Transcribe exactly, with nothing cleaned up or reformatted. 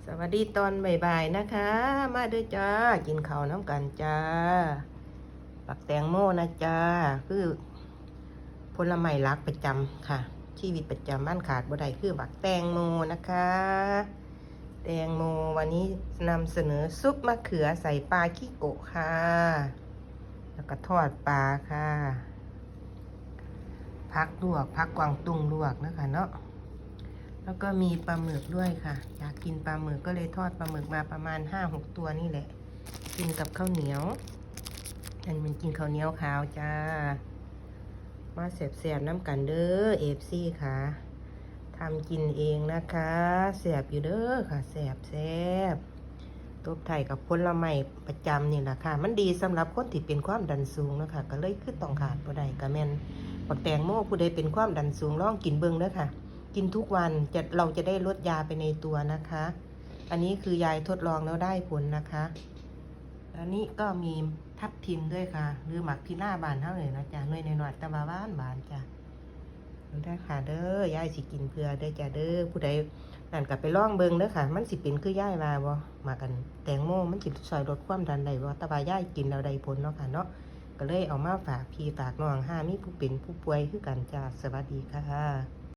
สวัสดีตอนบ่ายๆนะคะ มาเด้อจ้า กินข้าวน้ำกันจ้า บักแตงโมนะจ้า คือผลไม้หลักประจำค่ะ ชีวิตประจำวันขาดบ่ได้คือบักแตงโมนะคะ แตงโมวันนี้นำเสนอซุปมะเขือใส่ปลาคิโกะค่ะ แล้วก็ทอดปลาค่ะ ผักลวก ผักกวางตุ้งลวกนะคะเนาะ แล้วก็มีปลาหมึกด้วยค่ะ อยากกินปลาหมึกก็เลยทอดปลาหมึกมาประมาณห้าหกตัวนี่แหละ กินกับข้าวเหนียว อันมันกินข้าวเหนียวขาวจ้า มาแสบๆน้ำกันเด้อ เอฟซี ค่ะ ทำกินเองนะคะ แสบอยู่เด้อค่ะ แสบแสบ ตบท้ายกับผลไม้ประจำนี่แหละค่ะ มันดีสำหรับคนที่เป็นความดันสูงเนาะค่ะ ก็เลยคือต้องขาดบ่ได้ ก็แม่นบักแตงโม ผู้ใดเป็นความดันสูงลองกินเบิ่งเด้อค่ะ กินทุกวันจะ เราจะได้ลดยาไปในตัวนะคะ อันนี้คือยายทดลองแล้วได้ผลนะคะ อันนี้ก็มีทับทิมด้วยค่ะ หรือหมากพิล่าบ้านเฮาเลยนะจ๊ะ หน่วยน้อยๆ แต่ว่าหวานๆจ้ะ เด้อค่ะเด้อ ยายสิกินเพื่อเด้อจ้ะเด้อ ผู้ใดนั่นก็ไปลองเบิ่งเด้อค่ะ มันสิเป็นคือยายว่าบ่ หมากอันแตงโม มันสิช่วยลดความดันได้บ่ แต่ว่ายายกินแล้วได้ผลเนาะค่ะเนาะ ก็เลยเอามาฝากพี่ฝากน้อง หามีผู้เป็นผู้ป่วยคือกันจ้า สวัสดีค่ะ